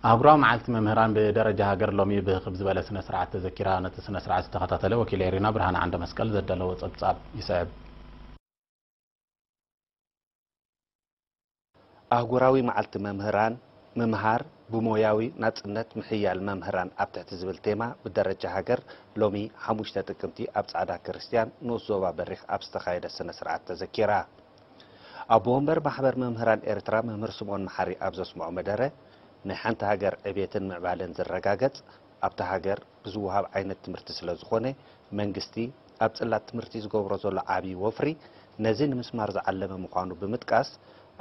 ኣህጉራዊ መዓልቲ መምህራን ብደረጃ ሃገር ሎሚ ብህኽብ ዝበለ ስነ ስርዓት ተዘኪራ። ነቲ ስነ ስርዓት ዝተኸታተለ ወኪል ኤሪና ብርሃነ ዓንደ መስቀል ዘዳለዎ ጸብጻብ ይስዕብ። ኣህጉራዊ መዓልቲ መምህራን፣ ምምሃር ብሞያዊ ናጽነት ምሕያል መምህራን ኣብ ትሕቲ ዝብል ቴማ ብደረጃ ሃገር ሎሚ ሓሙሽተ ጥቅምቲ ኣብ ጻዕዳ ክርስትያን ንኡስ ዞባ በሪኽ ኣብ ዝተኻየደ ስነ ስርዓት ተዘኪራ። ኣቦ ወንበር ማሕበር መምህራን ኤርትራ መምህር ስምኦን መሓሪ ኣብ ዘስምዖ መደረ፣ ናይ ሓንቲ ሃገር ዕብየትን ምዕባለን ዝረጋገጽ ኣብታ ሃገር ብዝወሃብ ዓይነት ትምህርቲ ስለ ዝኾነ፣ መንግስቲ ኣብ ጽላት ትምህርቲ ዝገብሮ ዘሎ ዓብዪ ወፍሪ ነዚ ንምስማር ዝዓለመ ምዃኑ ብምጥቃስ፣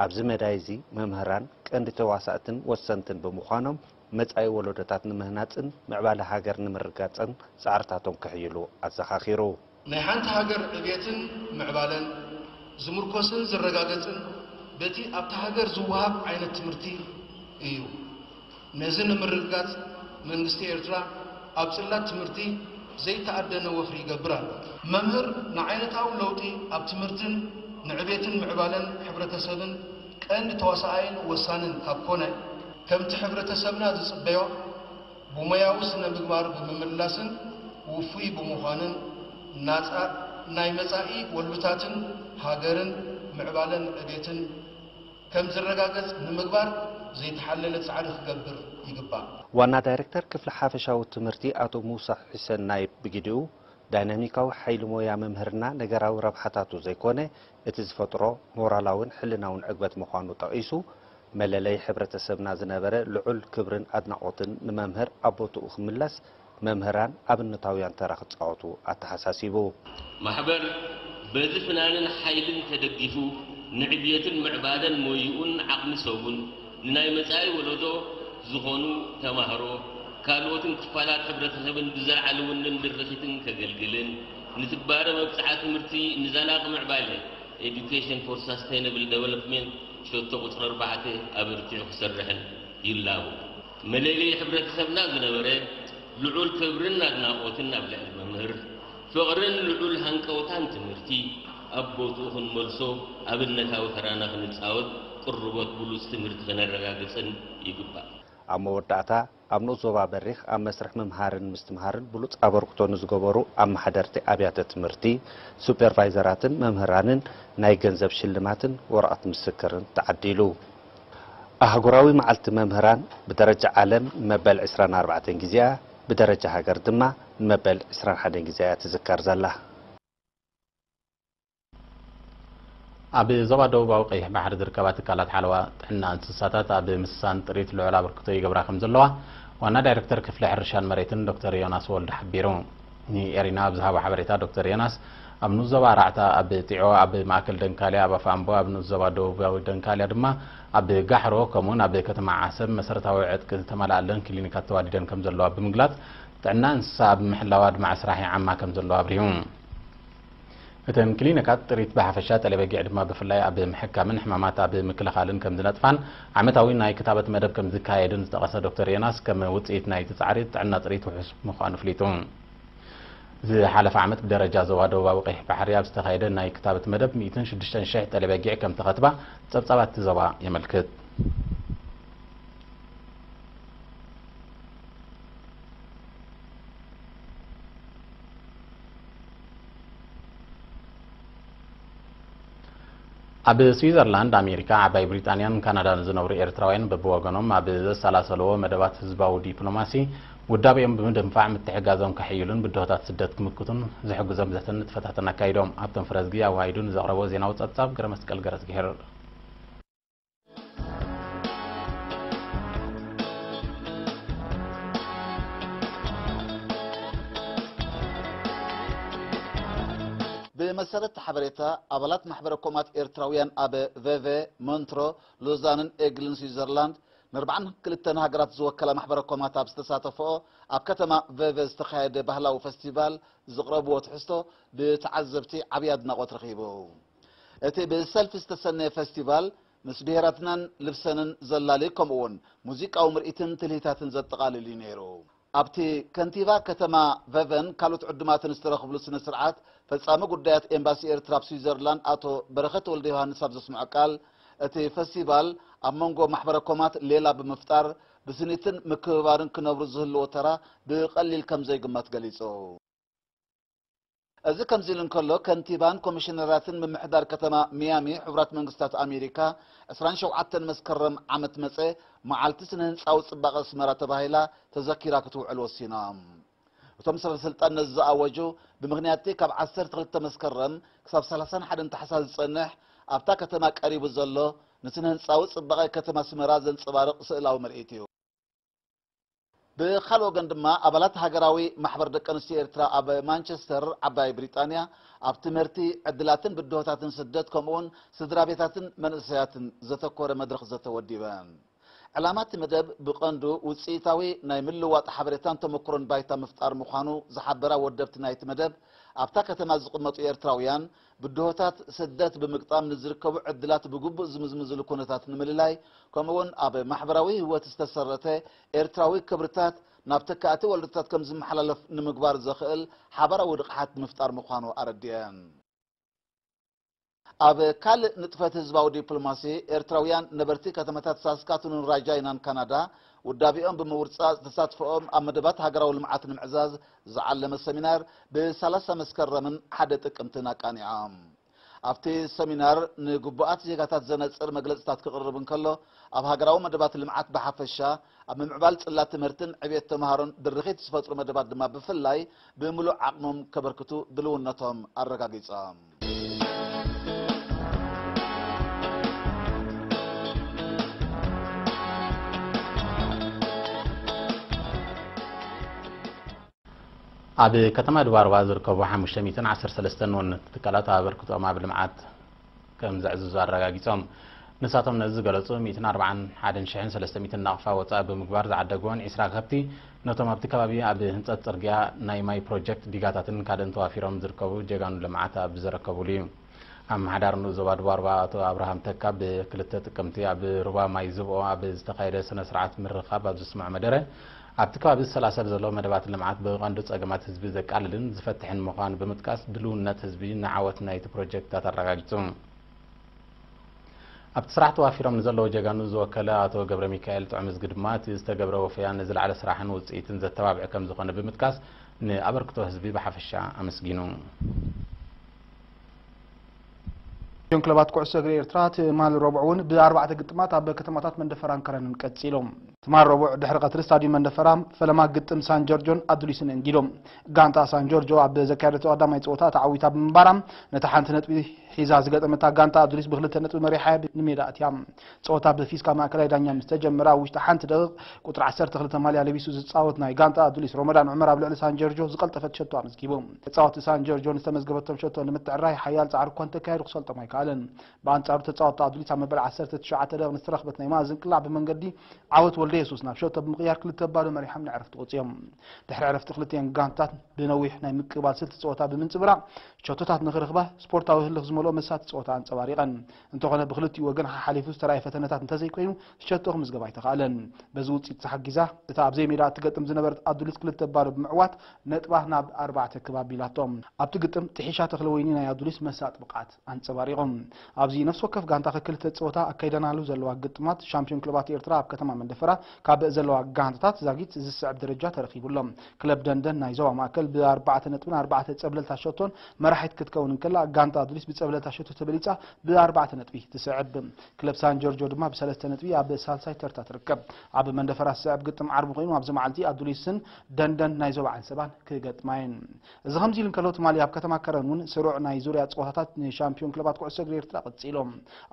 ኣብዚ መዳይ እዚ መምህራን ቀንዲ ተዋሳእትን ወሰንትን ብምዃኖም፣ መጻኢ ወለዶታት ንምህናጽን ምዕባለ ሃገር ንምርጋጽን ጻዕርታቶም ከሕይሉ ኣዘኻኺሩ። ናይ ሓንቲ ሃገር ዕብየትን ምዕባለን ዝምርኮስን ዝረጋገጽን በቲ ኣብታ ሃገር ዝወሃብ ዓይነት ትምህርቲ እዩ። ነዚ ንምርግጋጽ መንግስቲ ኤርትራ ኣብ ጽላት ትምህርቲ ዘይተኣደነ ወፍሪ ይገብር ኣሎ። መምህር ንዓይነታዊ ለውጢ ኣብ ትምህርትን ንዕቤትን ምዕባለን ሕብረተሰብን ቀንዲ ተዋሳኣይን ወሳንን ካብ ኮነ፣ ከምቲ ሕብረተሰብና ዝጽበዮ ብሞያዊ ስነ ምግባር ብምምላስን ውፉይ ብምዃንን ናጻ ናይ መጻኢ ወልብታትን ሃገርን ምዕባለን ዕቤትን ከም ዝረጋገጽ ንምግባር ዘይተሓለለ ጻዕሪ ክገብር ይግባእ። ዋና ዳይሬክተር ክፍሊ ሓፈሻዊ ትምህርቲ ኣቶ ሙሳ ሑሰን ናይብ ብግዲኡ፣ ዳይናሚካዊ ሓይሊ ሞያ መምህርና ነገራዊ ረብሓታቱ ዘይኮነ፣ እቲ ዝፈጥሮ ሞራላውን ሕልናውን ዕግበት ምዃኑ ጠቒሱ፣ መለለይ ሕብረተሰብና ዝነበረ ልዑል ክብርን ኣድናቖትን ንመምህር ኣብ ቦትኡ ክምለስ መምህራን ኣብነታውያን ተራ ክጻወቱ ኣተሓሳሲቡ። ማሕበር በዚ ፍናንን ሓይልን ተደጊፉ ንዕብየትን ምዕባለን ሞይኡን ዓቕሚ ሰቡን ንናይ መጻኢ ወለዶ ዝኾኑ ተማህሮ ካልኦትን ክፋላት ሕብረተሰብን ብዘለዓለ ውንን ድርኺትን ከገልግልን ንትግባረ መብጽዓ ትምህርቲ ንዘላቒ ምዕባለ Education for Sustainable Development ሸቶ ቁጽሪ ኣርባዕተ ኣበርቲዑ ክሰርሕን ይላቦ። መለለዪ ሕብረተሰብና ዝነበረ ልዑል ክብርን ኣድናቖትን ኣብ ልዕሊ መምህር፣ ፍቕርን ልዑል ሃንቀውታን ትምህርቲ ኣብ ቦትኡ ክንመልሶ ኣብነታዊ ተራና ክንጻወት ቅርቦት ብሉጽ ትምህርቲ ከነረጋግጽን ይግባእ። ኣብ መወዳእታ ኣብ ንኡስ ዞባ በሪኽ ኣብ መስርሕ ምምሃርን ምስትምሃርን ብሉጽ ኣበርክቶ ንዝገበሩ ኣመሓደርቲ ኣብያተ ትምህርቲ፣ ሱፐርቫይዘራትን መምህራንን ናይ ገንዘብ ሽልማትን ወረቐት ምስክርን ተዓዲሉ። ኣህጉራዊ መዓልቲ መምህራን ብደረጃ ዓለም ንመበል ዕስራን ኣርባዕተን ግዜኣ፣ ብደረጃ ሃገር ድማ ንመበል ዕስራን ሓደን ግዜኣ እያ ትዝከር ዘላ። ኣብ ዞባ ደቡባዊ ቀይሕ ባሕሪ ዝርከባ ትካላት ሓለዋ ጥዕና እንስሳታት ኣብ ምስሳን ጥሪት ልዑል ኣበርክቶ ይገብራ ከም ዘለዋ ዋና ዳይሬክተር ክፍሊ ሕርሻን መሬትን ዶክተር ዮናስ ወልዱ ሓቢሩ። ንኤሪና ኣብ ዝሃቦ ሓበሬታ ዶክተር ዮናስ፣ ኣብ ንኡስ ዞባ ኣራዕታ፣ ኣብ ጢዖ፣ ኣብ ማእከል ደንካልያ፣ ኣብ ኣፍ ኣምቦ፣ ኣብ ንኡስ ዞባ ደቡባዊ ደንካልያ ድማ ኣብ ጋሕሮ፣ ከምኡውን ኣብ ከተማ ዓሰብ መሰረታዊ ዕጥቂ ዝተመልኣለን ክሊኒካት ተዋዲደን ከም ዘለዋ ብምግላጽ፣ ጥዕና እንስሳ ኣብ ምሕላዋ ድማ ስራሕ ይዓማ ከም ዘለዋ ኣብሪሁ። እተን ክሊኒካት ጥሪት ብሓፈሻ፣ ጠለበጊዕ ድማ ብፍላይ ኣብ ምሕካምን ሕማማት ኣብ ምክልኻልን ከም ዝነጥፋን ዓመታዊ ናይ ክታበት መደብ ከም ዝካየድን ዝጠቐሰ ዶክተር ዮናስ፣ ከም ውጽኢት ናይቲ ጻዕሪ ጥዕና ጥሪት ውሑስ ምዃኑ ኣፍሊጡ። ዝሓለፈ ዓመት ብደረጃ ዞባ ደቡባዊ ቀይሕ ባሕሪ ኣብ ዝተኻየደ ናይ ክታበት መደብ ሚእትን ሽዱሽተን ሽሕ ጠለበጊዕ ከም ተኸትባ ጸብጻባት እቲ ዞባ የመልክት። ኣብ ስዊዘርላንድ፣ ኣሜሪካ፣ ዓባይ ብሪጣንያን ካናዳን ዝነብሩ ኤርትራውያን በብወገኖም ኣብ ዘሰላሰልዎ መደባት ህዝባዊ ዲፕሎማሲ ውዳቤኦም ብምድንፋዕ ምትሕጋዞም ከሕይሉን ብድሆታት ስደት ክምክቱን ዝሕግዞም ዘተን ንጥፈታትን ኣካይዶም። ኣብቶም ፍረዝጊ ኣዋሂዱ ንዘቕረቦ ዜናዊ ጸብጻብ ገረመስቀል ገረዝግሄር። ብመሰረት እቲ ሓበሬታ፣ ኣባላት ማሕበረ ኮማት ኤርትራውያን ኣብ ቬቨ፣ ሞንትሮ፣ ሎዛንን ኤግልን ስዊዘርላንድ፣ ንኣርባዓን ክልተን ሃገራት ዝወከላ ማሕበረ ኮማት ኣብ ዝተሳተፈኦ ኣብ ከተማ ቬቨ ዝተኻየደ ባህላዊ ፈስቲቫል ዝቕረብዎ ትሕዝቶ ብተዓዘብቲ ዓብዪ ኣድናቖት ረኺቡ። እቲ ብሰልፊ ዝተሰነየ ፈስቲቫል፣ ምስ ብሄራትናን ልብሰንን ዘላሊ፣ ከምኡውን ሙዚቃዊ ምርኢትን ትልሂታትን ዘጠቓልል እዩ ነይሩ። ኣብቲ ከንቲባ ከተማ ቨቨን ካልኦት ዕዱማትን ዝተረኽብሉ ስነ ስርዓት፣ ፈጻሚ ጉዳያት ኤምባሲ ኤርትራ ኣብ ስዊዘርላንድ ኣቶ በረኸት ወልደ ዮሃንስ ኣብ ዘስምዖ ቃል፣ እቲ ፈስቲቫል ኣብ መንጎ ማሕበረ ኮማት ሌላ ብምፍጣር ብስኒትን ምክብባርን ክነብሩ ዝህልዎ ተራ ብቐሊል ከም ዘይግመት ገሊጹ። እዚ ከምዚ ኢሉ እንከሎ፣ ከንቲባን ኮሚሽነራትን ምምሕዳር ከተማ ሚያሚ ሕቡራት መንግስታት ኣሜሪካ ዕስራን ሸውዓተን መስከረም ዓመት መጸ መዓልቲ ስነ ህንጻዊ ጽባቐ ኣስመራ ተባሂላ ተዘኪራ ክትውዕል ወሲኖም። እቶም ሰበ ስልጣን ነዚ ዝኣወጁ፣ ብምኽንያት ካብ ዓሰርተ ክልተ መስከረም ክሳብ ሰላሳን ሓደን ታሕሳስ ዝጸንሕ ኣብታ ከተማ ቀሪቡ ዘሎ ንስነ ህንጻዊ ጽባቐ ከተማ ኣስመራ ዘንጸባርቕ ስእላዊ ምርኢት እዩ። ብኻልእ ወገን ድማ፣ ኣባላት ሃገራዊ ማሕበር ደቂ ኣንስትዮ ኤርትራ ኣብ ማንቸስተር ዓባይ ብሪጣንያ ኣብ ትምህርቲ፣ ዕድላትን ብድሆታትን ስደት ከምኡውን ስድራ ቤታትን መንእሰያትን ዘተኮረ መድረኽ ዘተ ወዲበን። ዕላማ እቲ መደብ ብቐንዱ ውጽኢታዊ ናይ ምልውዋጥ ሓበሬታን ተመክሮን ባይታ ምፍጣር ምዃኑ ዝሓበራ ወደብቲ ናይቲ መደብ፣ ኣብታ ከተማ ዝቕመጡ ኤርትራውያን ብድሆታት ስደት ብምግጣም ንዝርከቡ ዕድላት ብግቡእ ዝምዝምዝሉ ኩነታት ንምልላይ፣ ከምኡውን ኣብ ማሕበራዊ ህይወት ዝተሰረተ ኤርትራዊ ክብርታት ናብ ተካእቲ ወለዶታት ከም ዝመሓላለፍ ንምግባር ዘኽእል ሓባራዊ ንቕሓት ምፍጣር ምዃኑ ኣረዲአን። ኣብ ካልእ ንጥፈት ህዝባዊ ዲፕሎማሲ፣ ኤርትራውያን ነበርቲ ከተማታት ሳስካቱንን ራጃይናን ካናዳ ውዳቤኦም ብምውርጻ ተሳትፎኦም ኣብ መደባት ሃገራዊ ልምዓት ንምዕዛዝ ዝዓለመ ሰሚናር ብ30 መስከረምን ሓደ ጥቅምትን ኣቃኒዖም። ኣብቲ ሰሚናር ንግቡኣት ዜጋታት ዘነጽር መግለጽታት ክቕርብ እንከሎ፣ ኣብ ሃገራዊ መደባት ልምዓት ብሓፈሻ፣ ኣብ ምምዕባል ጽላት ትምህርትን ዕብየት ተምሃሮን ድርኺት ዝፈጥሩ መደባት ድማ ብፍላይ ብምሉእ ዓቕሞም ከበርክቱ ድልውነቶም ኣረጋጊጾም። ኣብ ከተማ ድባርባ ዝርከቡ ሓሙሽተ ሚእትን ዓሰርተ ሰለስተን ንወነንቲ ትካላት ኣበርክቶኦም ኣብ ልምዓት ከም ዘዕዝዙ ኣረጋጊጾም። ንሳቶም ነዚ ዝገለጹ፣ ሚእትን ኣርባዓን ሓደን ሽሕን ሰለስተ ሚእትን ናቕፋ ወጻኢ ብምግባር ዝዓደግዎን ዒስራ ከብቲ፣ ነቶም ኣብቲ ከባቢ ኣብ ህንጸት ጽርግያ፣ ናይ ማይ ፕሮጀክት፣ ዲጋታትን ካልእን ተዋፊሮም ዝርከቡ ጀጋኑ ልምዓት ኣብ ዝረከቡሉ እዩ። ኣመሓዳሪ ንኡስ ዞባ ድባርባ ኣቶ ኣብርሃም ተካ ብክልተ ጥቅምቲ ኣብ ሩባ ማይ ዝብኦ ኣብ ዝተኻየደ ስነ ስርዓት ምርኻብ ኣብ ዘስምዖ መደረ፣ ኣብቲ ከባቢ ዝሰላሰል ዘሎ መደባት ልምዓት ብቐንዱ ጸገማት ህዝቢ ዘቃልልን ዝፈትሕን ምዃኑ ብምጥቃስ፣ ድልውነት ህዝቢ ንዓወት ናይቲ ፕሮጀክታት ኣረጋጊጹ። ኣብቲ ስራሕ ተዋፊሮም ንዘለዉ ጀጋኑ ዝወከለ ኣቶ ገብረ ሚካኤል ጥዑምዝጊ ድማ፣ እቲ ዝተገብረ ወፈያ ንዝለዓለ ስራሕን ውጽኢትን ዘተባብዕ ከም ዝኾነ ብምጥቃስ፣ ንኣበርክቶ ህዝቢ ብሓፈሻ ኣመስጊኑ። ሻምፒዮን ክለባት ኩዕሶ እግሪ ኤርትራ ትማሊ ረቡዕ እውን ብኣርባዕተ ግጥማት ኣብ ከተማታት መንደፈራን ከረንን ቀጺሉ። ትማሊ ረቡዕ ድሕሪ ቀትሪ ስታድዩም መንደፈራ ፈለማ ግጥም ሳን ጆርጆን ኣዱሊስን እንጊዶ። ጋንታ ሳን ጆርጆ ኣብ ዘካየደቶ ቀዳማይ ጸወታ ተዓዊታ ብምንባራ፣ ነታ ሓንቲ ነጥቢ ሒዛ ዝገጠመታ ጋንታ ኣዱሊስ ብክልተ ነጥቢ መሪሓ ንሜዳ ኣትያ። ጸወታ ብፊስካ ማእከላይ ዳኛ ምስ ተጀመረ፣ ኣብ ውሽጢ ሓንቲ ደቂቕ ቁጽሪ ዓሰርተ ክልተ ማልያ ለቢሱ ዝጻወት ናይ ጋንታ ኣዱሊስ ሮመዳን ዑመር ኣብ ልዕሊ ሳን ጆርጆ ዝቐልጠፈት ሸቶ ኣመዝጊቡ። ተጻወቲ ሳን ጆርጆ ንዝተመዝገበቶም ሸቶ ንምትዕራይ ሓያል ጻዕሪ እኳ እንተካየዱ ክሰልጦም ኣይከኣለን። ብኣንጻሩ ተጻወቲ ኣዱሊስ ኣብ መበል ዓሰርተ ትሽዓተ ደቂቕ ንዝተረኽበት ናይ መኣዝን ቅላዕ ብመንገዲ ዓወት ወልደ የሱስ ናብ ሸቶ ብምቕያር ክልተ ባዶ መሪሖም ንዕረፍቲ ወጺኦም። ድሕሪ ዕረፍቲ ክልቲኤን ጋንታት ብነዊሕ ናይ ምቅባል ስልቲ ጸወታ ብምንጽብራቕ ሸቶታት ንኽረኽባ ስፖርታዊ ህልኽ ዝመልኦ መሳቲ ጸወታ ኣንጸባሪቐን። እንተኾነ ብክልቲኡ ወገን ሓሓሊፉ ዝተራእየ ፈተነታት እንተዘይኮይኑ ሸቶ ክምዝገብ ኣይተኻእለን። በዚ ውጽኢት ተሓጊዛ እታ ኣብ ዘይሜዳ እትገጥም ዝነበረት ኣዱሊስ ክልተ ባዶ ብምዕዋት ነጥባ ናብ ኣርባዕተ ክብ ኣቢላቶ። ኣብቲ ግጥም ጥሒሻ ተኽለወይኒ ናይ ኣዱሊስ መሳጢ ብቕዓት ኣንጸባሪቑ። ኣብዚ ነፍሲ ወከፍ ጋንታ ክልተ ጸወታ ኣካይደናሉ ዘለዋ ግጥማት ሻምፒዮን ክለባት ኤርትራ ኣብ ከተማ መንደፈራ ካብ ዘለዋ ጋንታታት ዛጊት ዝስዕብ ደረጃ ተረኺቡሎ። ክለብ ደንደን ናይ ዞባ ማእከል ብኣርባዕተ ነጥብን ኣርባዕተ ጸብለልታ ሸቶን መራሒት ክትከውን እንከላ፣ ጋንታ ኣዱሊስ ብጸብለልታ ሸቶ ተበሊጻ ብኣርባዕተ ነጥቢ ትስዕብ። ክለብ ሳን ጆርጆ ድማ ብሰለስተ ነጥቢ ኣብ ሳልሳይ ተርታ ትርከብ። ኣብ መንደፈራ ዝስዕብ ግጥም ዓርቢ ኮይኑ፣ ኣብዚ መዓልቲ ኣዱሊስን ደንደን ናይ ዞባ ዓንሰባን ክገጥማ እየን። እዚ ከምዚ ኢሉ እንከሎ፣ ትማሊ ኣብ ከተማ ከረን እውን ስሩዕ ናይ ዙርያ ጸወታታት ንሻምፒዮን ክለባት ኩዕሶ እግሪ ኤርትራ ቀጺሎም።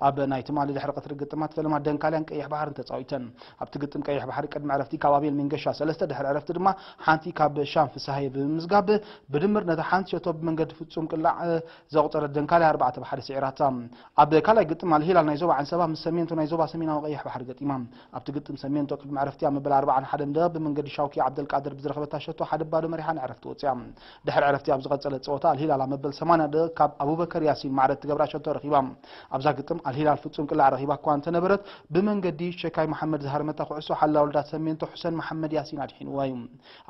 ኣብ ናይ ትማሊ ድሕሪ ቀትሪ ግጥማት ፈለማ ደንካልያን ቀይሕ ባሕርን ተጻዊተን። ኣብቲ ግጥም ቀይሕ ባሕሪ ቅድሚ ዕረፍቲ ካብ ኣቤል መንገሻ ሰለስተ፣ ድሕሪ ዕረፍቲ ድማ ሓንቲ ካብ ሻም ፍስሃየ ብምምዝጋብ፣ ብድምር ነታ ሓንቲ ሸቶ ብመንገዲ ፍጹም ቅላዕ ዘቑጸረት ደንካልያ ኣርባዕተ ብሓደ ስዒራታ። ኣብ ካልኣይ ግጥም ኣልሂላል ናይ ዞባ ዓንሰባ ምስ ሰሜንቶ ናይ ዞባ ሰሜናዊ ቀይሕ ባሕሪ ገጢማ። ኣብቲ ግጥም ሰሜንቶ ቅድሚ ዕረፍቲ ኣብ መበል ኣርባዓን ሓደን ደቂቕ ብመንገዲ ሻውኪ ዓብደልቃድር ብዝረኸበታ ሸቶ ሓደ ባዶ መሪሓ ንዕረፍቲ ወጽያ። ድሕሪ ዕረፍቲ ኣብ ዝቐጸለ ጸወታ ኣልሂላል ኣብ መበል ሰማንያ ደቂቕ ካብ ኣቡበከር ያሲን ማዕረ እትገብራ ሸቶ ረኺባ። ኣብዛ ግጥም ኣልሂላል ፍጹም ቅላዕ ረኺባ እኳ እንተነበረት፣ ብመንገዲ ሸካይ መሓመድ ዝሃረመታ ኩዕሶ ሓላው ልዳት ሰሜንቶ ሑሰን መሓመድ ያሲን ኣድሒንዋ እዩ።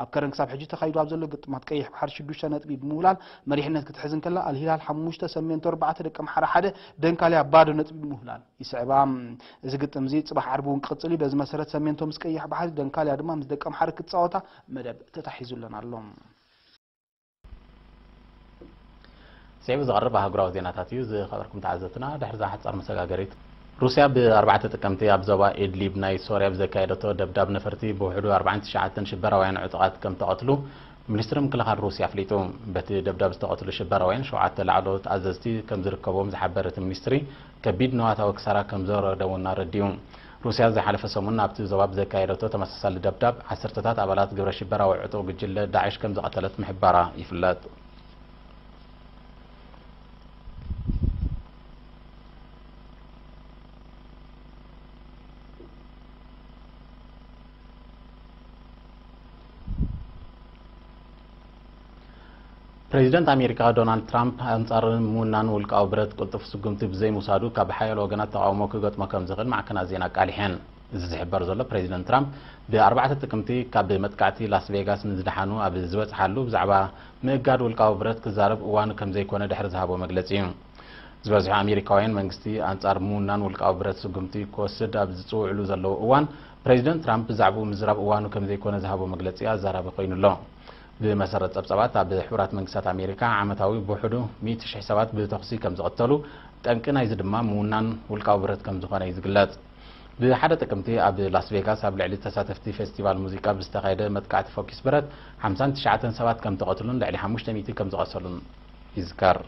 ኣብ ከረን ክሳብ ሕጂ ተኻይዱ ኣብ ዘሎ ግጥማት ቀይሕ ባሕሪ ሽዱሽተ ነጥቢ ብምህላል መሪሕነት ክትሕዝ እንከላ፣ ኣልሂላል ሓሙሽተ፣ ሰሜንቶ ኣርባዕተ፣ ደቀምሓረ ሓደ፣ ደንካልያ ባዶ ነጥቢ ብምህላል ይስዕባ። እዚ ግጥም እዚ ጽባሕ ዓርቢ እውን ክቕጽል እዩ። በዚ መሰረት ሰሜንቶ ምስ ቀይሕ ባሕሪ፣ ደንካልያ ድማ ምስ ደቀምሓረ ክጻወታ መደብ ተታሒዙለን ኣሎ። ስዒቡ ዝቐርብ ኣህጉራዊ ዜናታት እዩ። ዝኸበርኩም ተዓዘብትና፣ ድሕሪ እዛ ሓጻር መሰጋገሪት፣ ሩስያ ብኣርባዕተ ጥቅምቲ ኣብ ዞባ ኢድሊብ ናይ ሶርያ ብዘካየደቶ ደብዳብ ነፈርቲ ብውሕዱ ኣርባዓን ትሽዓተን ሽበራውያን ዕጡቓት ከም ተቐትሉ ሚኒስትሪ ምክልኻል ሩስያ ኣፍሊጡ። በቲ ደብዳብ ዝተቐትሉ ሽበራውያን ሸውዓተ ላዕለዎት ኣዘዝቲ ከም ዝርከብዎም ዝሓበረ እቲ ሚኒስትሪ፣ ከቢድ ንዋታዊ ክሳራ ከም ዘወረደ እውን ኣረዲኡ። ሩስያ ዝሓለፈ ሰሙን ኣብቲ ዞባ ብዘካየደቶ ተመሳሳሊ ደብዳብ፣ ዓሰርተታት ኣባላት ግብረ ሽበራዊ ዕጡቕ ጉጅለ ዳዕሽ ከም ዝቐተለት ምሕባራ ይፍለጥ። ፕሬዚደንት ኣሜሪካ ዶናልድ ትራምፕ ኣንጻር ምውናን ውልቃዊ ብረት ቅልጡፍ ስጉምቲ ብዘይምውሳዱ ካብ ሓያሎ ወገናት ተቓውሞ ክገጥሞ ከም ዝኽእል ማዕከናት ዜና ኣቃሊሐን። እዚ ዝሕበር ዘሎ ፕሬዚደንት ትራምፕ ብኣርባዕተ ጥቅምቲ ካብ መጥቃዕቲ ላስ ቬጋስ ንዝደሓኑ ኣብ ዝበጽሓሉ ብዛዕባ ምእጋድ ውልቃዊ ብረት ክዛረብ እዋኑ ከም ዘይኮነ ድሕሪ ዝሃቦ መግለጺ እዩ። ዝበዝሑ ኣሜሪካውያን መንግስቲ ኣንጻር ምውናን ውልቃዊ ብረት ስጉምቲ ክወስድ ኣብ ዝጽውዕሉ ዘለዉ እዋን፣ ፕሬዚደንት ትራምፕ ብዛዕባኡ ምዝራብ እዋኑ ከም ዘይኮነ ዝሃቦ መግለጺ ኣዛራቢ ኮይኑ ኣሎ። ብመሰረት ጸብጻባት፣ ኣብ ሕቡራት መንግስታት ኣሜሪካ ዓመታዊ ብውሕዱ ሚእቲ ሽሕ ሰባት ብተኹሲ ከም ዝቐተሉ፣ ጠንቂ ናይዚ ድማ ምውናን ውልቃዊ ብረት ከም ዝኾነ እዩ ዝግለጽ። ብሓደ ጥቅምቲ ኣብ ላስ ቬጋስ ኣብ ልዕሊ ተሳተፍቲ ፌስቲቫል ሙዚቃ ብዝተኻየደ መጥቃዕቲ ፈኲስ ብረት ሓምሳን ትሽዓተን ሰባት ከም ተቐትሉን ልዕሊ ሓሙሽተ ሚእቲ ከም ዝቐሰሉን ይዝከር።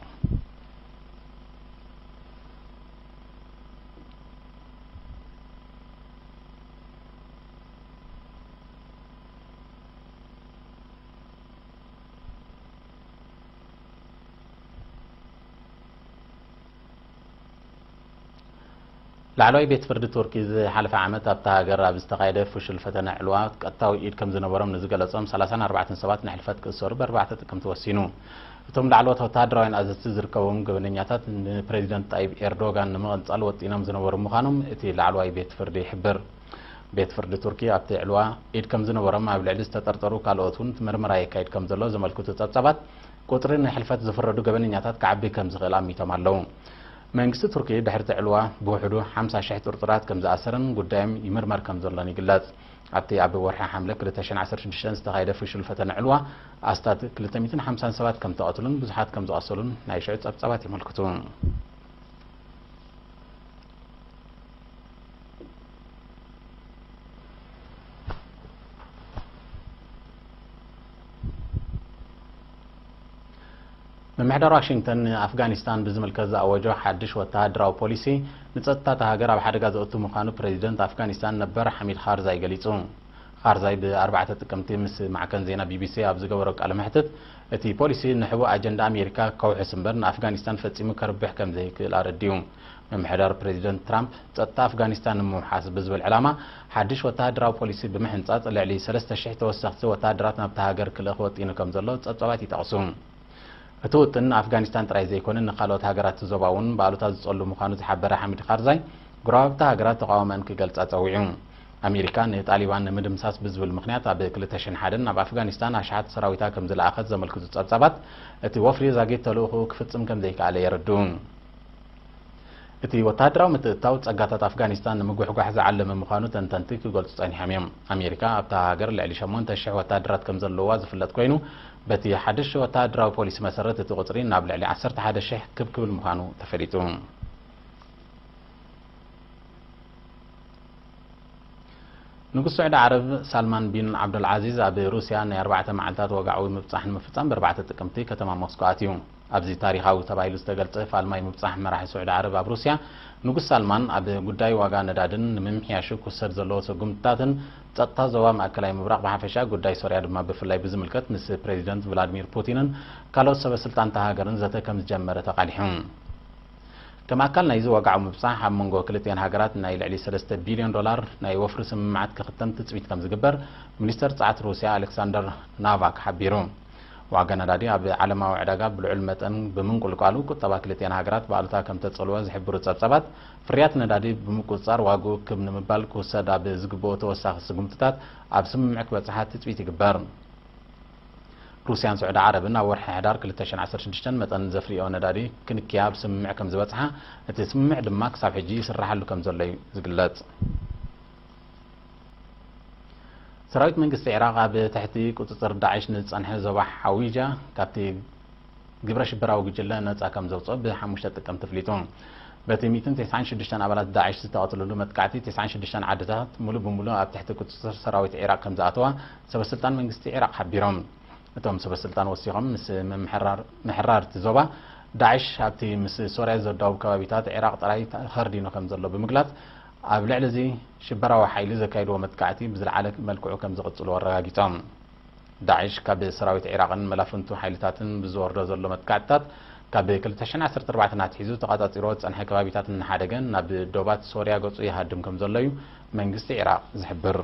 ላዕለዋይ ቤት ፍርዲ ቱርኪ ዝሓለፈ ዓመት ኣብታ ሃገር ኣብ ዝተኻየደ ፍሹል ፈተነ ዕልዋ ቀጥታዊ ኢድ ከም ዝነበሮም ንዝገለጾም ሰላሳን ኣርባዕተን ሰባት ንሕልፈት ክእሰሩ ብኣርባዕተ ጥቅምቲ ወሲኑ። እቶም ላዕለዎት ወተሃደራውያን ኣዘዝቲ ዝርከብዎም ገበነኛታት ንፕሬዚደንት ጣይብ ኤርዶጋን ንምቕንጻል ወጢኖም ዝነበሩ ምዃኖም እቲ ላዕለዋይ ቤት ፍርዲ ይሕብር። ቤት ፍርዲ ቱርኪ ኣብቲ ዕልዋ ኢድ ከም ዝነበሮም ኣብ ልዕሊ ዝተጠርጠሩ ካልኦት እውን ምርመራ የካይድ ከም ዘሎ ዘመልክቱ ጸብጻባት፣ ቁጽሪ ንሕልፈት ዝፍረዱ ገበነኛታት ክዓቢ ከም ዝኽእል ኣሚቶም ኣለዉ። መንግስቲ ቱርኪ ድሕሪ እቲ ዕልዋ ብውሕዱ ሓምሳ ሽሕ ጥርጡራት ከም ዝኣሰረን ጉዳዮም ይምርመር ከም ዘሎን ይግለጽ። ኣብቲ ኣብ ወርሒ ሓምለ ክልተ ሽሕን ዓሰርተ ሽዱሽተን ዝተኻየደ ፍሹል ፈተነ ዕልዋ፣ ኣስታት ክልተ ሚእትን ሓምሳን ሰባት ከም ተቐትሉን ብዙሓት ከም ዝቐሰሉን ናይ ሽዑ ጸብጻባት የመልክቱ። ምምሕዳር ዋሽንግተን ንኣፍጋኒስታን ብዝምልከት ዝኣወጆ ሓድሽ ወተሃደራዊ ፖሊሲ፣ ንጸጥታ እታ ሃገር ኣብ ሓደጋ ዘእቱ ምዃኑ ፕሬዚደንት ኣፍጋኒስታን ነበር ሓሚድ ካርዛይ ገሊጹ። ካርዛይ ብኣርባዕተ ጥቅምቲ ምስ ማዕከን ዜና ቢቢሲ ኣብ ዝገበሮ ቃለ መሕትት፣ እቲ ፖሊሲ ንሕቡእ ኣጀንዳ ኣሜሪካ ከውሕስ እምበር ንኣፍጋኒስታን ፈጺሙ ከርብሕ ከም ዘይክእል ኣረዲኡ። ምምሕዳር ፕሬዚደንት ትራምፕ፣ ጸጥታ ኣፍጋኒስታን ንምውሓስ ብዝብል ዕላማ፣ ሓድሽ ወተሃደራዊ ፖሊሲ ብምሕንጻጽ፣ ልዕሊ ሰለስተ ሽሕ ተወሰኽቲ ወተሃደራት ናብታ ሃገር ክልእኽ ወጢኑ ከም ዘሎ ጸብጻባት ይጠቕሱ። እቲ ውጥን ንኣፍጋኒስታን ጥራይ ዘይኮነ፣ ንኻልኦት ሃገራት ዞባ እውን ብኣሉታ ዝጸሉ ምዃኑ ዝሓበረ ሓሚድ ካርዛይ፣ ጎረባብቲ ሃገራት ተቓውሞኣን ክገልጻ ጸዊዑ። ኣሜሪካ ንጣሊባን ንምድምሳስ ብዝብል ምኽንያት ኣብ ክልተ ሽሕን ሓደን ናብ ኣፍጋኒስታን ኣሽሓት ሰራዊታ ከም ዝለኣኸት ዘመልክቱ ጸብጻባት፣ እቲ ወፍሪ ዛጊት ተልእኾኡ ክፍጽም ከም ዘይከኣለ የረድኡ። እቲ ወተሃደራዊ ምትእትታው ጸጋታት ኣፍጋኒስታን ንምጉሕጓሕ ዝዓለመ ምዃኑ ተንተንቲ ክገልጹ ጸኒሖም እዮም። ኣሜሪካ ኣብታ ሃገር ልዕሊ ሸሞንተ ሽሕ ወተሃደራት ከም ዘለዋ ዝፍለጥ ኮይኑ፣ በቲ ሓድሽ ወተሃደራዊ ፖሊሲ መሰረት እቲ ቁጽሪ ናብ ልዕሊ ዓሰርተ ሓደ ሽሕ ክብ ክብል ምዃኑ ተፈሊጡ። ንጉስ ስዑዲ ዓረብ ሳልማን ቢን ዓብዱልዓዚዝ ኣብ ሩስያ ናይ ኣርባዕተ መዓልታት ወግዓዊ ምብጻሕ ንምፍጻም ብኣርባዕተ ጥቅምቲ ከተማ ሞስኮ ኣትዩ። ኣብዚ ታሪኻዊ ተባሂሉ ዝተገልጸ ፋልማይ ምብጻሕ መራሒ ስዑዲ ዓረብ ኣብ ሩስያ፣ ንጉስ ሳልማን ኣብ ጉዳይ ዋጋ ነዳድን ንምምሕያሹ ክውሰድ ዘለዎ ስጉምትታትን፣ ጸጥታ ዞባ ማእከላይ ምብራቕ ብሓፈሻ፣ ጉዳይ ሶርያ ድማ ብፍላይ ብዝምልከት ምስ ፕሬዚደንት ቭላድሚር ፑቲንን ካልኦት ሰበ ስልጣን እታ ሃገርን ዘተ ከም ዝጀመረ ተቓሊሑ። ከም ኣካል ናይዚ ዋግዓዊ ምብጻሕ፣ ኣብ መንጎ ክልቲኤን ሃገራት ናይ ልዕሊ ሰለስተ ቢልዮን ዶላር ናይ ወፍሪ ስምምዓት ክኽተም ትጽቢት ከም ዝግበር ሚኒስተር ጸዓት ሩስያ ኣሌክሳንደር ናቫክ ሓቢሩ። ዋጋ ነዳዲ ኣብ ዓለማዊ ዕዳጋ ብልዑል መጠን ብምንቁልቋሉ፣ ቁጠባ ክልቲኣን ሃገራት ብኣሉታ ከም ተጸልወ ዝሕብሩ ጸብጻባት፣ ፍርያት ነዳዲ ብምቁጽጻር ዋግኡ ክብ ንምባል ክውሰድ ኣብ ዝግብኦ ተወሳኺ ስጉምትታት ኣብ ስምምዕ ክበጽሓ ትጽቢት ይግበር። ሩስያን ስዑዲ ዓረብን ኣብ ወርሒ ሕዳር ክልተ ሽሕን ዓሰርተ ሽዱሽተን መጠን ዘፍርዮ ነዳዲ ክንክያ ኣብ ስምምዕ ከም ዝበጽሓ፣ እቲ ስምምዕ ድማ ክሳብ ሕጂ ይስራሓሉ ከም ዘሎ እዩ ዝግለጽ። ሰራዊት መንግስቲ ዒራቕ ኣብ ትሕቲ ቁጽጽር ዳዕሽ ንዝጸንሐ ዞባ ሓዊጃ ካብቲ ግብረ ሽበራዊ ጉጅለ ነጻ ከም ዘውጽኦ ብሓሙሽተ ጥቅምቲ ተፍሊጡ። በቲ ሚእትን ተስዓን ሽዱሽተን ኣባላት ዳዕሽ ዝተቐትልሉ መጥቃዕቲ፣ ተስዓን ሽዱሽተን ዓድታት ሙሉ ብሙሉ ኣብ ትሕቲ ቁጽጽር ሰራዊት ዒራቕ ከም ዝኣተዋ ሰበስልጣን መንግስቲ ዒራቕ ሓቢሮም። እቶም ሰበስልጣን ወሲኾም፣ ምስ ምምሕራር-፣ ምሕራር እቲ ዞባ፣ ዳዕሽ ኣብቲ ምስ ሶርያ ዘዳውብ ከባቢታት ዒራቕ ጥራይ ተኸርዲኑ ከም ዘሎ ብምግላጽ፣ ኣብ ልዕሊ እዚ ሽበራዊ ሓይሊ ዘካይድዎ መጥቃዕቲ ብዝለዓለ መልክዑ ከም ዝቕጽሉ ኣረጋጊጾም። ዳዕሽ ካብ ሰራዊት ዒራቕን መላፍንቱ ሓይልታትን ብዝወርዶ ዘሎ መጥቃዕትታት፣ ካብ ክልተ ሽሕን ዓሰርተ ኣርባዕተን ኣትሒዙ ተቐጻጺሮ ዝጸንሐ ከባቢታት እናሓደገ ናብ ዶባት ሶርያ ገጹ ይሃድም ከም ዘሎ እዩ መንግስቲ ዒራቕ ዝሕብር።